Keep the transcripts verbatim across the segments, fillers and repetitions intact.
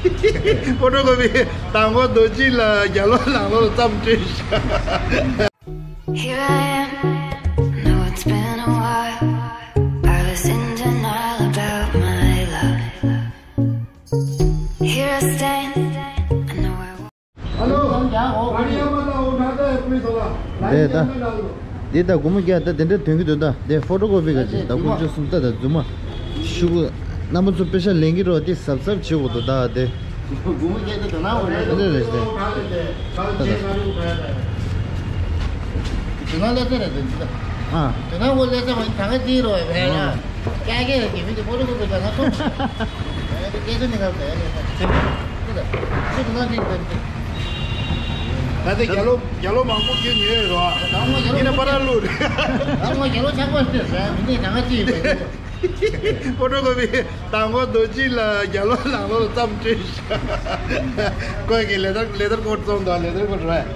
ཕོ་ཊོ་ཀོ་པི་དང་པོ་རྡོ་རྗེ་ལ་རྒྱ་ལོ་ནང་ལོ་ལ་བརྩམས་སྤྲོད་ཤག Here I am. Know it's been a while. I was in denial about my love. Here I stand. I know I won't. Hello. गाड़ी यहाँ मत आओ, उठाता है पुलिस वाला। लाइन में डाल दो। དེ་ད་སྒོར་མོ་བརྒྱ་ད་དེ་འདྲ་དོན་གྱི་འདུག་ད་དེ་ཕོ་ཊོ་ཀོ་པི་ག་ཅིག་ད་དགུ་བཅུ་སུམ་རྟགས་ད་རྫུན་མ་ཤུ་གུ་རྣམ་པ་ཚོ་པེ་ཤ་ལེན་གྱི་རོགས་དེ་གཟབ་གཟབ་བྱེད་དགོས་འདུག་ད་དེ། སྒོར་མོ་བརྒྱ་ད་དོ་སྣང་འོ་རེད། དེ་འདྲ་རེད་དེ། དོ་སྣང་ལེ་ཚན་རེད་དེ་འདི་ད། ཨ། དོ་སྣང་འོ་ལེ་ཚན་མ་ཡིན་ད་ག་ཅིག་རོགས་ཡ་ཕན་ཡ། ཀྱ་ཀྱ་རེད་དེ་མི་དེ་ཕོ་ཊོ་ཀོ་པི་ད་ང་ཐོབ། ད་དེ་རྒྱ་ལོ་རྒྱ་ལོ་མང་པོ་ཁྱོད་ཉོས་ཡོད་རོགས། ཡིན་ན་པ་ར་ལུ་རེད། ད་ང་རྒྱ་ལོ་ཆགས་པ་ཞིག་རེད་མི་ནི་ད་ང་ཅི་ཡིན་པ། ཕོ་ཊོ་ཀོ་པི་དང་པོ་རྡོ་རྗེ་ལ་རྒྱ་ལོ་ནང་ལོ་ལ་བརྩམས་སྤྲོད་ཤག་ཁོས་ཀྱི་ལེ་དར་ལེ་དར་ཀོཊ་བཙོང་དང་ལེ་དར་ཀོཊ་རེད།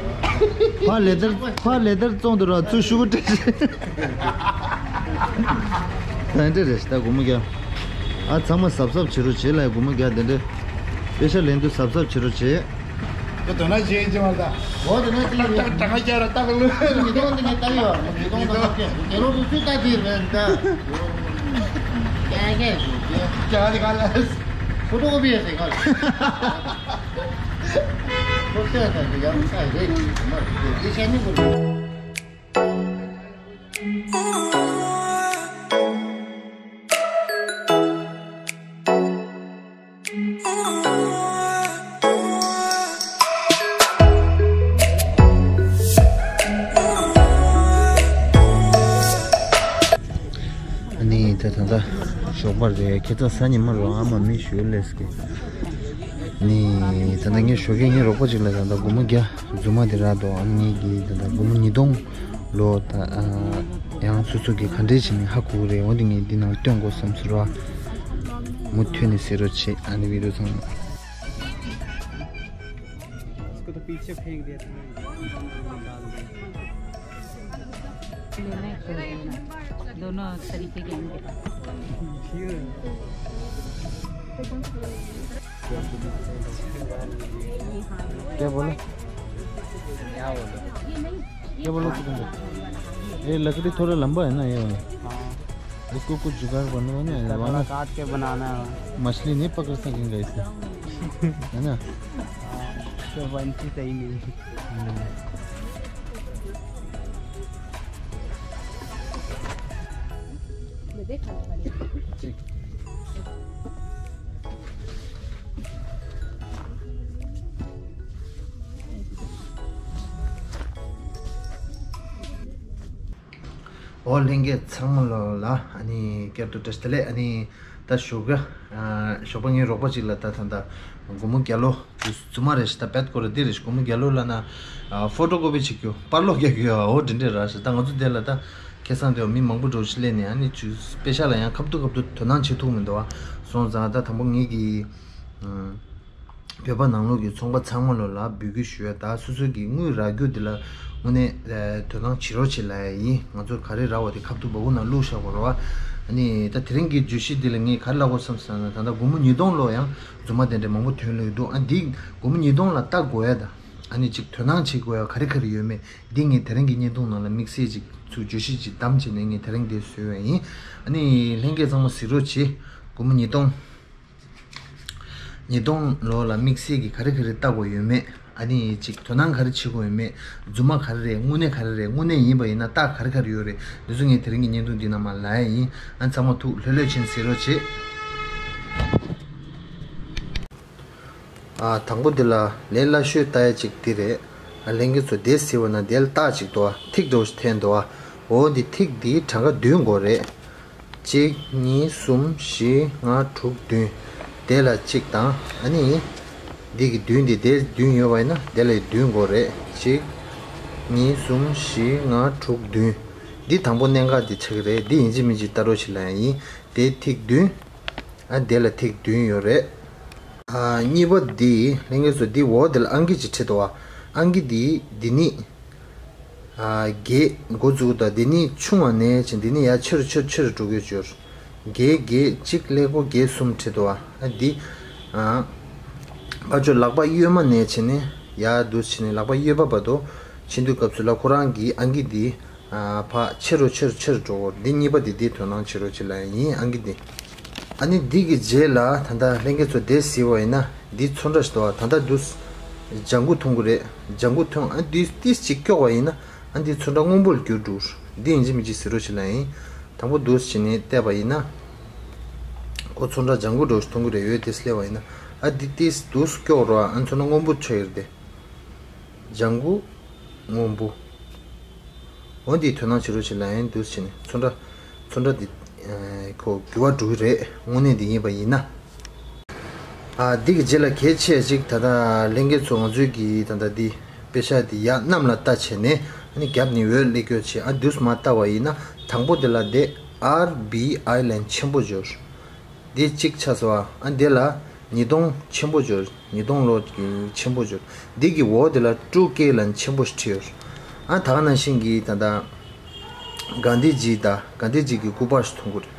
ཕ་ལེ་དར་ཕ་ལེ་དར་བཙོང་དུ་ར་ཚུར་ཤུ་གུ་སྤྲད། ད་འདྲ་རེད་ད་སྒོར་མོ་བརྒྱ། ཨ་ཚང་མ་གཟབ་གཟབ་བྱེད་རོགས་བྱེད་ལ་སྒོར་མོ་བརྒྱ་དེ་འདྲ། པེ་ཤ་ལེན་དུས་གཟབ་གཟབ་བྱེད་རོགས་བྱེད། ཁོ་དོ་སྣང་བྱེད་ཀྱི་མ་རེད་ད། འོ་དོ་སྣང་བྱེད་ཀྱི་རེད། ད་གྲངས་ཀ་རྒྱག་ར་ལྟ་གི་ལོས། ཉིས་སྟོང་འདི་ནས་ལྟ་ཡོད། ཉིས་སྟོང་ལྟ་གི་རྒྱ་ལོ་དུ་སུས་ལྟ་དེ་རེད་ད། རྒྱ་རྒྱ་རྒྱ་རྒྱ་རྒྱ་ག་ལ། ཕོ་ཊོ་ཀོ་པི་ཡ་ཟེར་ག་ལ། ཁོ་ཤ་ད་འདི་ཡང་ས་རེད་མ་རེད་དེ་ཤ་ནི་གོ། ཨ་ནི་ད་ད་ད་ཞོགས་པ་རེད། ཁྱེད་ཚོ་ས་ཉི་མ་རོ་ཨ་མ་མི་ཞུ་ལེས་ཀི། ནི་ད་ད་ངས་ཞོགས་ཀས་ངའི་རོགས་པ་ཅིག་ལ་ད་ད་སྒོར་མོ་བརྒྱ་རྫུན་མ་དེ་རག་འདུག་ཨ་ནི་ངས་ཀྱི་ད་ད་སྒོར་མོ་ཉིས་སྟོང་ལོ་ད་ཨ་ཡང་སོ་སོ་གི་ག་འདྲས་བྱས་ནས་ཧ་གོ་གི་རེད། འོ་འདི་ངས་འདི་ནང་སྟོན་དགོས་བསམ་ཟེར་བ། མུ་མཐུད་ནས་ཟེར་རོགས་བྱེད། ཨ་ནི་བི་ཌི་ཡོ་ཚང་མ། उसको तो पीछे फेंक दिया था। लेना है, छोड़ देना। दोनों तरीके के इनके पास। क्या बोला? क्या बोला? क्या बोला तुमने? ये लकड़ी थोड़ा लंबा है ना, ये वाला। हाँ। इसको कुछ जुगाड़ बनना है ना, इसका थोड़ा वरना काट के बनाना है। मछली नहीं पकड़ सकेंगे इससे। है ना? हाँ, तो बनती सही नहीं। हम्म। ठीक। འོ་ལྷན་རྒྱས་ཚང་མ་ལོ་ལ་ཨ་ནི་བསྐྱར་དུ་བཀྲ་ཤིས་བདེ་ལེགས། ཨ་ནི་ད་ཞོགས་ཀ་ཨ་ཞོགས་པ་ངའི་རོགས་པ་ཅིག་ལ་ད་ད་ད་སྒོར་མོ་བརྒྱ་ལོ་རྫུན་མ་རེད་ཤག་ད་བེད་ཀོ་ར་འདི་རེད་ཤག་སྒོར་མོ་བརྒྱ་ལོ་ལ་ན་ཨ་ཕོ་ཊོ་ཀོ་པི་བྱེད་རྒྱུ་པར་སློག་རྒྱག་རྒྱུ་ཨ་འོ་འདི་འདྲས་ར་ཤག་ད་ང་ཚོ་འདི་ལ་ད་ཁ་སང་དེ་མི་མང་པོ་འགྲོ་ཤི་སླེབས་ནས་ཨ་ནི་ཅུ་པེ་ཤ་ལ་ཡང་ཁ་ཐུག་ཁ་ཐུག་དོ་སྣང་བྱེད་ཐུབ་མི་འདུག་ཨ། སོང་ཙང་ད་དང་པོ་ངེད་ཀྱི་ཨ། བོད་པ་ནང་ལོགས་ཀྱི་ཚོང་པ་ཚང་མ་ལོ་ལ་འབོད་སྐུལ་ཞུ་ཡ། ད་སོ་སོ་གི་དངུལ་རག་རྒྱུ་འདི་ལ་དངོས་གནས་དོ་སྣང་བྱེད་རོགས་བྱེད་ལབ་ཡ་ཡིན། ང་ཚོ་ག་རེ་རག་པ་དེ་ཁ་ཐུག་སྦ་ཁུག་ནང་བླུགས་བཞག་དགོས་རེད་བ། ཨ་ནི་ད་དེ་རིང་གི་བརྗོད་གཞི་འདི་ལ་ངས་ག་རེ་ལབ་དགོས་བསམ་སོང་ན་ད་ལྟ་སྒོར་མོ་ཉིས་སྟོང་ལོ་ཡང་རྫུན་མ་དེ་འདྲ་མང་པོ་ཐོན་ལོས་འདུག་ཨ་འདི་སྒོར་མོ་ཉིས་སྟོང་ལ་ལྟ་དགོས་ཡ་ད་ཨ་ནི་ཅིག་དོ་སྣང་བྱེད་དགོས་ཡ་ག་རེ་ག་རེ་ཡོད་མེད་འདི་ངས་དེ་རིང་གི་བརྙན་ཐུང་ནང་ལ་དམིགས་བསལ་ཅིག་ཚུར་བརྗོད་གཞི་ཅིག་བདམས་བྱས་ནས་ངས་དེ་རིང་འདི་བཟོས་པ་ཡིན། ཨ་ནི་ལྷན་རྒྱས་ཚང་མ་གཟིགས་རོགས་བྱེད། སྒོར་མོ་ཉིས་སྟོང་། ཉིས་སྟོང་ལོ་ལ་དམིགས་བསལ་གྱི་ག་རེ་ག་རེ་ལྟ་དགོས་ཡོད་མེད། ཨ་ནི་ཅིག་དོ་སྣང་ག་རེ་བྱེད་དགོས་ཡོད་མེད། རྫུན་མ་ག་རེ་རེད། དངོས་གནས་ག་རེ་རེད། དངོས་གནས་ཡིན་པ་ཡིན་ན་རྟགས་ག་རེ་ག་རེ་ཡོད་རེད། འདི་ཚོ་ངས་དེ་རིང་གི་བརྙན་ཐུང་འདི་ནང་མར་ལབ་ཡ་ཡིན། ཨ་ཚང་མ་ཐུགས་ལྷོད་ལྷོད་བྱས་ནས་གཟིགས་རོགས་བྱེད། ཨ་དང་པོ་འདི་ལ་ལས་སླ་ཤོས་ལྟ་ཡ་ཅིག་འདི་རེད། ཨ་ལྷན་རྒྱས་ཚོ་འདི་གཟིགས་པ་ན་འདི་ལ་རྟགས་ཅིག་འདུག་ཨ། ཐིག་འདྲ་བོ་ཞིག་འཐེན་འདུག་ཨ། འོ་འདི་ཐིག་འདི་གྲངས་ཀ་བདུན་དགོས་རེད། གཅིག་གཉིས། གསུམ། བཞི། ལྔ། དྲུག། བདུན། དེ་ལ་གཅིག་དང་། ཨ་ནི། འདི་གི་བདུན་འདི་དེ་བདུན་ཡོད་པ་ཡིན་ན་དེ་ལ་བདུན་དགོས་རེད། གཅིག་གཉིས། གསུམ། བཞི། ལྔ། དྲུག། བདུན། འདི་དང་པོ་གནད་འགག་འདི་ཆགས་ཀྱི་རེད། འདི་ཡིན་གཅིག་མིན་གཅིག་ལྟ་རོགས་བྱེད་ལབ་ཡ་ཡིན། དེ་ཐིག་བདུན། ཨ་དེ་ལ་ཐིག་བདུན་ཡོད་རེད། ཨ་གཉིས་པ་འདི་ལྷན་རྒྱས་ཚོ་འདི་འོག་འདི་ལ་ཨང་ཀི་ཅིག་བྲིས་འདུག་ཨ། ཨང་ཀི་འདི་འདི་ནི། ཨ་བརྒྱད་འགོ་འཛུགས་དང་། འདི་ནི་ཆུང་བ་ནས་ཕྱིན་འདི་ནི་ཡར་ཆེ་རུ་ཆེ་རུ་ཆེ་རུ་འགྲོ་གི་ཡོད་ཅོར། བརྒྱད་བརྒྱད་གཅིག་ཀླད་ཀོར་བརྒྱད་གསུམ་བྲིས་འདུག་ཨ། ཨ་འདི་ཨ་ ཨ་ཅོ་ལག་པ་གཡོན་མ་ནས་བྱས་ནས་ཡར་འདུག་བྱས་ནས་ལག་པ་གཡས་པ་བར་དུ་ཕྱིན་དུས་སྐབས་སུ་ལ་ཁོ་རང་གི་ཨང་ཀི་འདི་ཕར་ཆེ་རུ་ཆེ་རུ་ཆེ་རུ་འགྲོ་གི་ཡོད་རེད། འདི་གཉིས་པ་འདི་འདི་དོ་སྣང་བྱེད་རོགས་བྱེད་ལབ་ཡ་ཡིན། ཨང་ཀི་འདི། ཨ་ནི་འདི་གི་རྗེས་ལ་ད་ལྟ་ལྷན་རྒྱས་ཚོ་འདི་གཟིགས་པ་ཡིན་ན་འདི་ཚོན་ཁྲ་ཞིག་འདུག་བ། ད་ལྟ་འདུག་ལྗང་གུ་མཐོང་གི་རེད། ལྗང་གུ་མཐོང་། ཨ་འདི་ཏིས་ཅིག་སྐྱོག་པ་ཡིན་ན་ཨ་འདི་ཚོན་ཁྲ་སྔོན་པོ་ལ་འགྱུར་འགྲོ། འདི་ཡིན་གཅིག་མིན་གཅིག་གཟིགས་རོགས་བྱེད་ལབ་ཡ་ཡིན། དང་པོ་འདུག་བྱས་ནས་བལྟས་པ་ཡིན་ན། ཁོ་ཚོན་ཁྲ་ལྗང་གུ་འདྲ་བོ་ཞིག་མཐོང་གི་རེད། འོ་དེ་སླེབས་པ་ཡིན་ན་ཨ་འདི་ཏིས་འདུག་སྐྱོག་རོགས། ཨ་ཚོན་ཁྲ་སྔོན་པོ་ཆགས་ཡོད་རེད་དེ། ལྗང་གུ། སྔོན་པོ། འོ་འདི་དོ་སྣང་བྱེད་རོགས་བྱེད་ལབ་ཡ་ཡིན། འདུག་བྱས་ནས་ཚོན་ཁྲ། ཚོན་ཁྲ་འདི་ཁོ་འགྱུར་བ་འགྲོ་གི་རེད། དངོས་གནས་འདི་ཡིན་པ་ཡིན་ན། ཨ་འདི་གི་རྗེས་ལ་གལ་ཆེ་ཅིག་ད་ལྟ་ལྷན་རྒྱས་ཚོ་ང་ཚོའི་གི་ད་ལྟ་འདི་དཔེ་ཤག་འདི་ཡར་གནམ་ལ་ལྟ་བྱས་ནས་ཨ་ནི་རྒྱབ་ནས་འོད་སླེབས་སྐྱོ་བྱས། ཨ་འདུག་མར་ལྟ་བ་ཡིན་ན་དང་པོ་འདི་ལ་དེ་ཨར་བི་ཨའི་ལན་ཆེན་པོ་འབྱོར། འདི་གཅིག་ཆགས་སོང་། ཨ་འདི་ལ་ཉིས་སྟོང་ཆེན་པོ་འབྱོར། ཉིས་སྟོང་ལོ་གི་ཆེན་པོ་འབྱོར། འདི་གི་འོག་འདི་ལ་ཊུ་ཀེ་ལན་ཆེན་པོ་ཞིག་བྲིས་ཡོད། ཨ་ད་ག་ནང་བཞིན་གྱི་ད་ལྟ་གྷན་དྷི་ཇི་དང་གྷན་དྷི་ཇི་གི་སྐུ་པར་ཞིག་མཐོང་གི་རེད།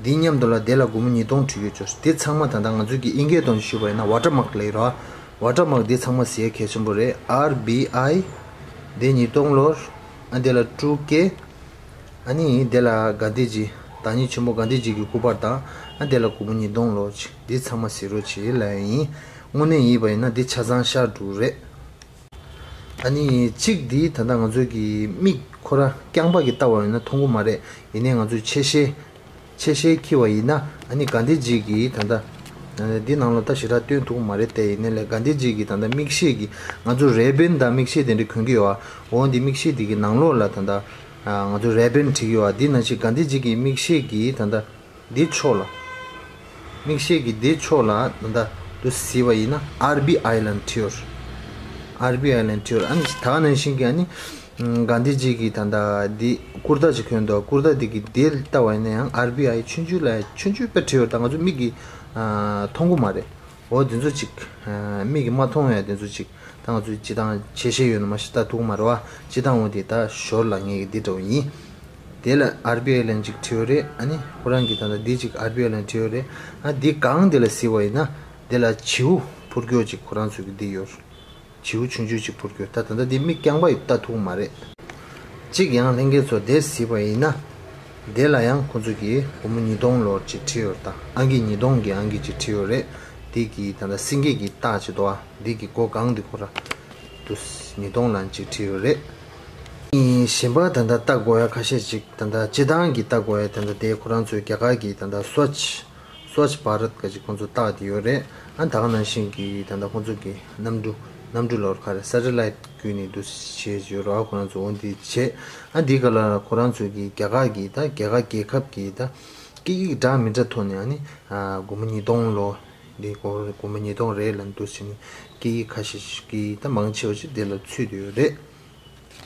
འདི་མཉམ་དུ་ལ་དེ་ལ་སྒོར་མོ་ཉིས་སྟོང་བྲིས་ཡོད་ཅོ། འདི་ཚང་མ་ད་ལྟ་ང་ཚོས་ཀྱི་ཨིན་སྐད་ཐོག་ནས་ཞུས་པ་ཡིན་ན་ཝ་ཊར་མཱག་ལབ་ཀྱི་རེད་བ། ཝ་ཊར་མཱག་འདི་ཚང་མ་གཟིགས་ཡ་གལ་ཆེན་པོ་རེད། ཨར་བི་ཨའི། འདི་ཉིས་སྟོང་ལོར། ཨ་འདི་ལ་ཊུ་ཀེ། ཨ་ནི་དེ་ལ་གྷན་དྷི་ཇི། བདག་ཉིད་ཆེན་པོ་གྷན་དྷི་ཇི་གི་སྐུ་པར་དང་། ཨ་དེ་ལ་སྒོར་མོ་ཉིས་སྟོང་ལོ་ཅིག་འདི་ཚང་མ་གཟིགས་རོགས་བྱེད་ལབ་ཡ་ཡིན། དངོས་གནས་ཡིན་པ་ཡིན་ན་འདི་ཆ་ཚང་ཤར་འགྲོ་རེད། ཨ་ནི་གཅིག་འདི་ད་ལྟ་ང་ཚོའི་གི་མིག་ཁོ་ར་རྐྱང་པ་གིས་བལྟ་བ་ཡིན་ན་མཐོང་གི་མ་རེད། ཡིན་ནའི་ང་ཚོས་ཆེ་ཤེལ། ཆེ་ཤེལ་འཁྱེར་བ་ཡིན་ན་ཨ་ནི་གྷན་དྷི་ཇི་གི་ད་ལྟ། འདི་ནང་ལ་ད་ཞེ་དྲག་སྟོན་ཐུབ་ཀྱི་མ་རེད་དེ། ཡིན་ནའི་ལས་གྷན་དྷི་ཇི་གི་ད་ལྟ་མིག་ཤེལ་གྱི་ང་ཚོ་རེ་བན་དང་མིག་ཤེལ་དེ་འདྲ་གོན་གྱི་ཡོད་ཨ། འོ་འདི་མིག་ཤེལ་དེ་གི་ནང་ལོགས་ལ་ད་ལྟ། ང་ཚོ་རེ་བན་བྲིས་ཀྱི་ཡོད་ཨ། འདི་ནང་བཞིན་གྷན་དྷི་ཇི་གི་མིག་ཤེལ་གྱི་ད་ལྟ། འདི་ཕྱོགས་ལ། མིག་ཤེལ་གྱི་འདི་ཕྱོགས་ལ་ད་ལྟ་དུ་གཟིགས་པ་ཡིན་ན་ཨར་བི་ཨའི་ལན་བྲིས་ཡོད། ཨར་བི་ཨའི་ལན་བྲིས་ཡོད། ཨ་ནི་ད་ག་ནང་བཞིན་གྱི་ཨ་ནི། གྷན་དྷི་ཇི་གི་ད་ལྟ་འདི་ཀུར་ཏ་ཅིག་གོན་འདུག་ཀུར་ཏ་འདི་གི་འདི་ལྟ་བ་ཡིན་ན་ཡང་ཨར་བི་ཨའི་ཆུང་ཆུང་ལ་ཆུང་ཆུང་དཔེ་བྲིས་ཡོད། ད་ང་ཚོ་མིག་གིས་མཐོང་གི་མ་རེད། འོ་དེ་ཚོ་ཅིག་མིག་གིས་མ་མཐོང་ཡ་དེ་ཚོ་ཅིག་ད་ང་ཚོ་སྤྱི་བཏང་ཆེ་ཤེལ་ཡོད་ན་མ་ཤེས་ལྟ་ཐུབ་ཀྱི་མ་རེད་བ། སྤྱི་བཏང་འོ་དེ་ད་ཞོར་ལ་ངས་འདི་འདྲ་བོ་ཡིན། དེ་ལ་ཨར་བི་ཨའི་ལན་ཅིག་བྲིས་ཡོད་རེད། ཨ་ནི་ཁོ་རང་གི་ད་ལྟ་འདི་ཅིག་ཨར་བི་ཨའི་ལན་བྲིས་ཡོད་རེད། ཨ་འདི་སྒང་འདི་ལ་གཟིགས་པ་ཡིན་ན་འདི་ལ་བྱིའུ་འཕུར་སྐྱོད་ཅིག་ཁོ་རང་ཚོ་གི་འདི་ཡོད། བྱིའུ་ཆུང་ཆུང་ཅིག་འཕུར་སྐྱོད། ད་ད་ལྟ་འདི་མིག་རྐྱང་པ་ཡིས་ལྟ་ཐུབ་མ་རེད། གཅིག་ཡང་ལྷན་རྒྱས་ཚོ་དེ་གཟིགས་པ་ཡིན་ན། དེ་ལ་ཡང་ཁོ་ཚོ་གིས་སྒོར་མོ་ཉིས་སྟོང་ལོར་ཅིག་བྲིས་ཡོད། ད་ཨང་ཀི་ཉིས་སྟོང་གི་ཨང་ཀི་ཅིག་བྲིས་ཡོད་རེད། དེ་གི་ད་ལྟ་སེང་གེ་གི་རྟགས་ཅིག་འདུག་ཨ། དེ་གི་སྒོ་སྒང་དེ་ཁོ་ར་དུ་ཉིས་སྟོང་ལན་ཅིག་བྲིས་ཡོད་རེད། གཞན་པ་ད་ལྟ་ལྟ་དགོས་ཡ་ཁ་ཤས་ཅིག་ད་ལྟ་སྤྱི་བཏང་གི་ལྟ་དགོས་ཡ་ད་ལྟ་དེ་ཁོ་རང་ཚོའི་རྒྱ་གར་གི་ད་ལྟ་སོ་ཆི། སོ་ཆི་བྷ་རད་ག་ཅིག་ཁོང་ཚོ་བཏགས་ཏེ་ཡོད་རེད། ཨ་ད་ག་ནང་བཞིན་གྱི་ད་ལྟ་ཁོང་ཚོ་གི་གནམ་གྲུ་གནམ་གྲུ་ལོར་ག་རེ་སེ་ཊི་ལའིཊ་བརྒྱུད་ནས་འདུ་བྱེད་ཡོད་རེད། ཁོ་རང་ཚོ་འོ་འདི་བྱས། ཨ་འདི་ག་ལ་ཁོ་རང་ཚོ་གི་རྒྱ་གར་གྱི་ད་རྒྱ་གར་རྒྱལ་ཁབ་ཀྱི་ད་སྐད་ཡིག་འདྲ་མི་འདྲ་ཐོག་ནས་ཨ་ནི་སྒོར་མོ་ཉིས་སྟོང་ལོ་འདི་སྒོར་སྒོར་མོ་ཉིས་སྟོང་རེད་ལབ་འདུ་བྱེད་ནས་སྐད་ཡིག་ཁ་ཤས་ཤིག་གི་ད་མང་ཆེ་བ་ཞིག་འདི་ལ་ཚུད་ཡོད་རེད།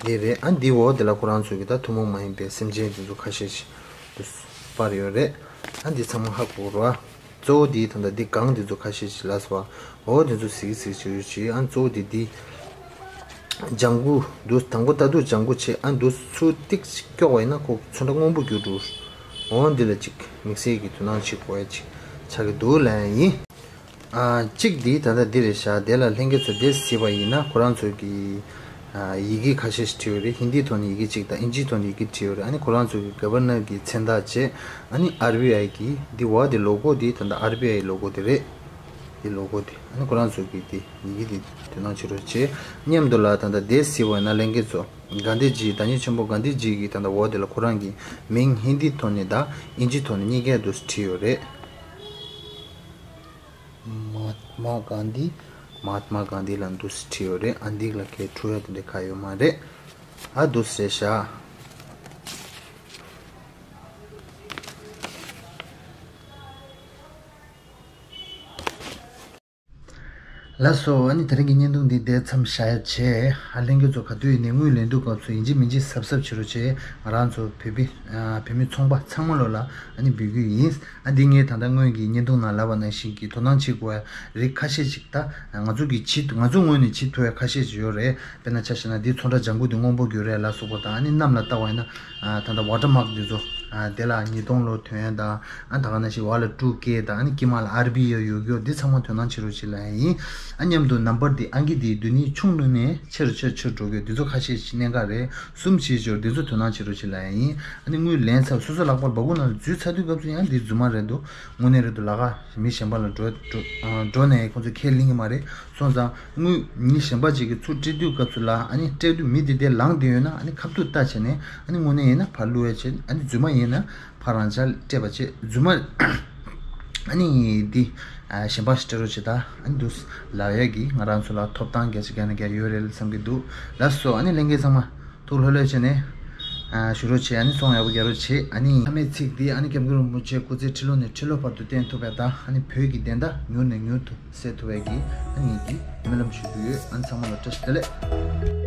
འདི་རེད། ཨ་འདི་འོག་འདི་ལ་ཁོ་རང་ཚོ་གི་ད་ཐུན་མོང་མ་ཡིན་པའི་སེམས་ཅན་དེ་ཚོ་ཁ་ཤས་ཤིག་ཏུ་སྤར་ཡོད་རེད། ཨ་འདི་ཚང་མ་ཧ་གོ་རོ། ཨ་གཙོ་བོ་འདི་ད་ལྟ་འདི་སྒང་དེ་ཚོ་ཁ་ཤས་ཤིག་ལ་སོ། འོ་དེ་ཚོ་གཟིགས་གཟིགས་བྱེད་ཡོད་ཅིག་ཨ་གཙོ་བོ་འདི་འདི་ལྗང་གུ་འདུག་དང་པོ་ད་དུང་ལྗང་གུ་བྱས། ཨ་འདུག་ཚུར་ཏིག་ཅིག་སྐྱོག་པ་ཡིན་ན་ཁོ་ཚོན་ཁྲ་སྔོན་པོ་འགྱུར་འགྲོ། འོ་འདི་ལ་ཅིག་དམིགས་བསལ་གྱི་དོ་སྣང་བྱེད་དགོས་ཡ་ཅིག་ཆགས་ཀྱི་འདུག་ལབ་ཡ་ཡིན། ཨ་གཅིག་འདི་ད་ལྟ་འདི་རེད་ཤག་དེ་ལ་ལྷན་རྒྱས་ཚོ་དེ་གཟིགས་པ་ཡིན་ན་ཁོ་རང་ཚོ་གི་ཨ་ཡི་གེ་ཁ་ཤས་ཤིག་བྲིས་ཡོད་རེད། ཧིན་དི་ཐོག་ནས་ཡི་གེ་གཅིག་དང་ཨིན་ཇིའི་ཐོག་ནས་ཡི་གེ་བྲིས་ཡོད་རེད། ཨ་ནི་ཁོ་རང་ཚོ་གི་ག་བར་ནར་གྱི་མཚན་རྟགས་བྱས། ཨ་ནི་ཨར་བི་ཨའི་གི་འདི་འོག་དེ་ལོ་གོ་དེ་ད་ལྟ་ཨར་བི་ཨའི་ལོ་གོ་དེ་རེད། དེ་ལོ་གོ་དེ་ཨ་ནི་ཁོ་རང་ཚོ་གི་དེ་ཡི་གེ་དེ་དོ་སྣང་བྱེད་རོགས་བྱེད། མཉམ་དུ་ལ་ད་ལྟ་དེ་གཟིགས་པ་ཡིན་ན་ལྷན་རྒྱས་ཚོ་གྷན་དྷི་ཇི་བདག་ཉིད་ཆེན་པོ་གྷན་དྷི་ཇི་གི་ད་ལྟ་འོག་དེ་ལ་ཁོ་རང་གི་མིང་ཧིན་དི་ཐོག་ནས་དང་ཨིན་ཇིའི་ཐོག་ནས་གཉིས་ཀ་འདུག་བྲིས་ཡོད་རེད། མ་ཧཱ་ཏ་མ་གྷན་དྷི། མ་ཧཱ་ཏ་མ་གྷན་དྷི་ལབ་འདུག་སེ་བྲིས་ཡོད་རེད། ཨ་འདི་ལ་ཁའི་འཁྲུག་ཡ་དེ་འདྲ་ག་ཡོད་མ་རེད། ཨ་འདུག་སེ་བཞག་ལགས་སོ། ཨ་ནི་དེ་རིང་གི་བརྙན་ཐུང་འདི་འདིར་མཚམས་བཞག་ཡ་བྱས། ཨ་ལྷན་རྒྱས་ཚོ་ག་དུས་ཡིན་ནའི་དངུལ་ལེན་དུས་སྐབས་སུ་ཡིན་གཅིག་མིན་གཅིག་གཟབ་གཟབ་བྱེད་རོགས་བྱས། ང་རང་ཚོ་བོད་པའི་ཨ་བོད་མི་ཚོང་པ་ཚང་མ་ལོ་ལ་ཨ་ནི་འབོད་སྐུལ་ཡིན། ཨ་འདི་ངས་ད་ལྟ་སྔོན་གྱི་བརྙན་ཐུང་ནང་ལབ་པ་ནང་བཞིན་གྱི་དོ་སྣང་བྱེད་དགོས་པའི་རིགས་ཁ་ཤས་ཤིག་ད་ང་ཚོ་གི་བྱེད་ང་ཚོ་ངོས་ནས་བྱེད་ཐུབ་པའི་ཁ་ཤས་ཤིག་ཡོད་རེད། དཔེར་ན་ཆ་བཞག་ན་འདི་ཚོན་ཁྲ་ལྗང་གུ་འདི་སྔོན་པོ་གྱུར་རེད་ལ་སོགས་པ་དང་། ཨ་ནི་གནམ་ལ་བལྟ་བ་ཡིན་ན་ཨ་ད་ལྟ་ཝ་ཊར་མཱག་འདི་ཚོ་ ཨ་དེ་ལ་ཉིས་སྟོང་ལོ་ཐོན་ཡ་དང་། ཨ་ད་ག་ནང་བཞིན་འོག་ལ་ཊུ་ཀེ་དང་། ཨ་ནི་དཀྱིལ་མ་ལ་ཨར་བི་ཡ་ཡོད་ཡོད། འདི་ཚང་མ་དོ་སྣང་བྱེད་རོགས་བྱེད་ལབ་ཡ་ཡིན། ཨ་མཉམ་དུ་ནམ་བར་འདི་ཨང་ཀི་འདིའི་སྡོད་གནས་ཆུང་ངུ་ནས་ཆེ་རུ་ཆེ་རུ་ཆེ་རུ་འགྲོ་གི་ཡོད། འདི་ཚོ་ཁ་ཤས་ཤིག་གནད་འགག་རེད། གསུམ་བཞི་ཅིག་ཡོད། འདི་ཚོ་དོ་སྣང་བྱེད་རོགས་བྱེད་ལབ་ཡ་ཡིན། ཨ་ནི་དངུལ་ལེན་ཚར། སོ་སོ་ལག་པར་སྦ་ཁུག་ནང་ལ་འཛུལ་ཚར་དུས་སྐབས་སུ་ཡང་འདི་རྫུན་མ་རེད་འདུག་དངོས་གནས་རེད་འདུག་ལ་ཁ་མི་གཞན་པ་ལ་འགྲོ་འགྲོ་ཨ་འགྲོ་ནས་ཁོང་ཚོས་ཁས་ལེན་གྱི་མ་རེད། སོང་ཙང་དངུལ་མི་གཞན་པ་ཅིག་གིས་ཚུར་སྤྲད་དུས་སྐབས་སུ་ལ། ཨ་ནི་སྤྲད་དུས་མི་དེ་དེ་ལངས་བསྡད་ཡོད་ན། ཨ་ནི་ཁ་ཐུག་ལྟ་བྱས་ནས། ཨ་ནི་དངོས་གནས་ཡིན་ན་ཕར་བླུག་ཡ་བྱེད། ཨ་ནི་རྫུན་མ་ཡིན་ན་ཕར་རང་འཇགས་སྤྲད་པ་བྱེད། རྫུན་མ་ཨ་ནི་འདི་ཨ་གཞན་པ་ཞིག་སྤྲད་རོགས་བྱེད་ད། ཨ་ནི་འདུག་ལབ་ཡ་གི་ང་རང་ཚོ་ལ་ཐོབ་ཐང་བརྒྱ་ཆ་བརྒྱ་ནས་བརྒྱ་ཡོད་རེད་བསམ་གྱི་འདུག་ལགས་སོ། ཨ་ནི་ལྷན་རྒྱས་ཚང་མ་ཐུགས་ལྷོད་ལྷོད་བྱས་ནས་ཨ་བཞུགས་རོགས་བྱེད། ཨ་ནི་ཚོང་ཡག་པོ་རྒྱག་རོགས་བྱེད། ཨ་ནི་ཨ་མའི་ཚིག་འདི་ཨ་ནི་སྐྱབས་མགོན་རིན་པོ་ཆེ་སྐུ་ཚེ་ཁྲི་ལོ་ནས་ཁྲི་ལོ་བར་དུ་བརྟན་ཐུབ་པ་དང་། ཨ་ནི་བོད་ཀྱི་བདེན་མཐའ་མྱུར་ནས་མྱུར་དུ་གསལ་ཐུབ་པའི་གི་ཨ་ནི་གི་སྨོན་ལམ་ཞུ་རྒྱུ་ཡོད། ཨ་ནི་ཚང་མ་ལ་བཀྲ་ཤིས་བདེ་ལེགས།